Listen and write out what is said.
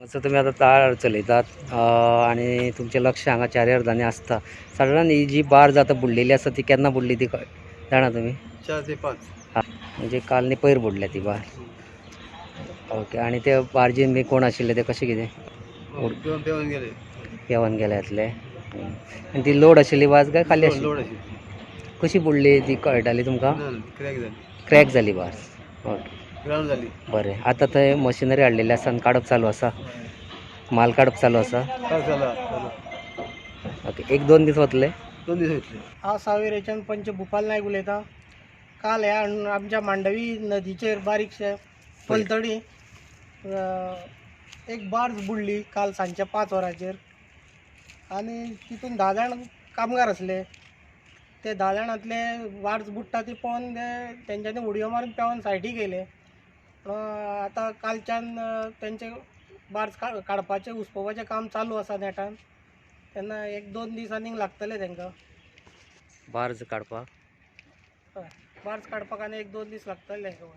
असो तुमी आतां तार चलयतात आनी तुमचें लक्ष हांगा चारी अर्दांनी आसता. सादारण ही जी बार्ज आतां बुडलेली आसा ती केन्ना बुडली ती जाणा तुमी? 4 ते 5. म्हणजे काल न्ही पयर बुडल्या ती बार्ज. ओके. आनी ते बार्जीन बी कोण आशिल्ले ते कशें कितें? पेवन गेले. पेवन गेले जातले. आनी ती लोड आशिल्ली बार्ज काय खाली आशिल्ली? लोड आशिल्ली. कशी बुडली ती कळटाली तुमकां? ना, क्रॅक जाली. क्रॅक जाली बार्ज. ओके. ग्रावंड जाली. बरें, आतां थंय मशिनरी हाडलेली आसा आनी काडप चालू आसा, माल काडप चालू आसा. चालू चालू. ओके, 1-2 दीस वतले. 2 दीस वयतले. हांव सावयवेरेंच्यान पंच भुपाल नायक उलयतां. काल ह्या आमच्या मांडवी नदीचेर बारीकशे पलतडी एक बार्ज बुडली काल सांजच्या 5 वरांचेर आनी तितून 10 जाण कामगार आसले. ते 10 जाणांतले बार्ज बुडटा ती पळोवन ते तेंच्यांनी उडयो मारून पेंवन सायडीक येयले. आतां कालच्यान तेंचे बार्ज काडपाचें उसपोवपाचें काम चालू आसा नेटान. तेन्ना 1-2 दीस आनीक लागतले तेंकां. बार्ज काडपाक? हय, बार्ज काडपाक आनी 1-2 दीस लागतले तेंकां.